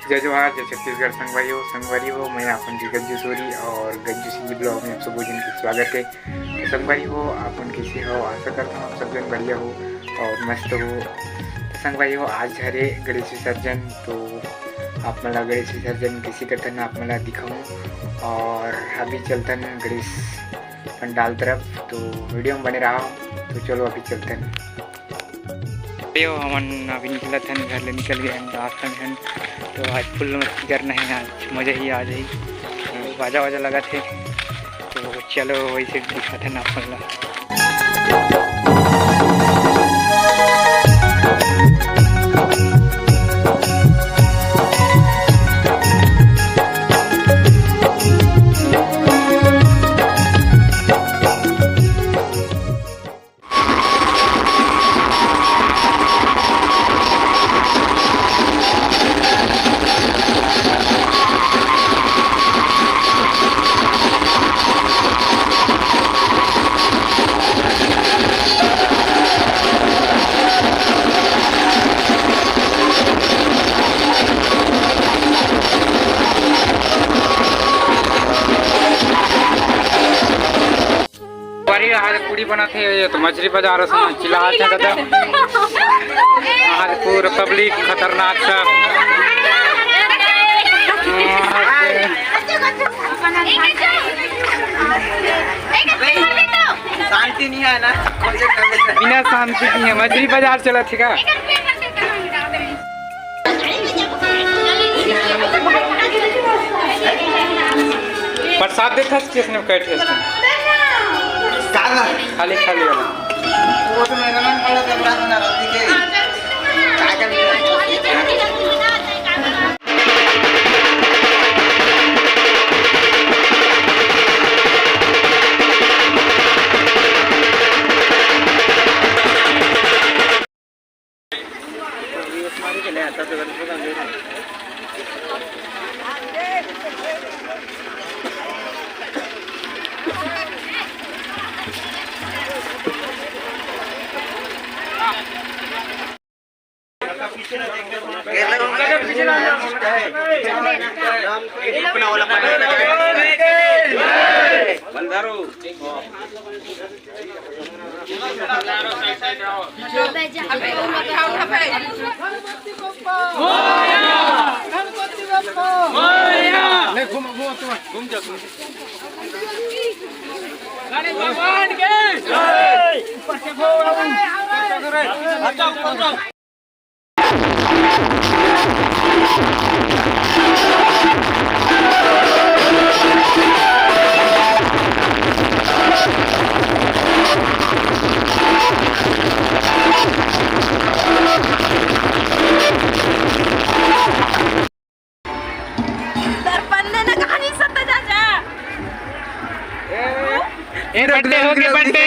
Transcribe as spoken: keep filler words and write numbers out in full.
जय जोहार, जय छत्तीसगढ़। संगवारी हो, संगवारी हो, मैं आप मन के गज्जू सूरी और गज्जू सीजी vlog में आप सबो झन के स्वागत है। तो संगवारी हो, आप मन कैसे हो? आशा करता हूँ आप सब जन बढ़िया हो और मस्त हो। तो संगवारी हो, आज हरे गणेश विसर्जन, तो आप मन ला गणेश विसर्जन कैसे करथन आप मन ला दिखाऊँ और अभी चलथन गणेश पंडाल तरफ, तो video में बने रहो। तो चलो अभी चलथन। यो, हमन अभी निकलत हन, घर ले निकल गए हन, रास्ता में हन। तो आज full मस्ती करना है, आज मजा ही आ जाही। तो बाजा वाजा लगत है, तो चलो वैसे दिखाथन आप मन ला। बारी आज पूड़ी बनाथे, ये तो मछली बाजार से चिल्लात हे दादा। आज पूरा public खतरनाक सा। शांति नहीं है ना। बिना शांति नहीं है, मछली बाजार चलत हे का? प्रसाद देथस किसने, बैठे हस? खाली खाली वाला। दर्पण देना कहानी सत्य जा जा। ए, बड्डे होगे, बड्डे।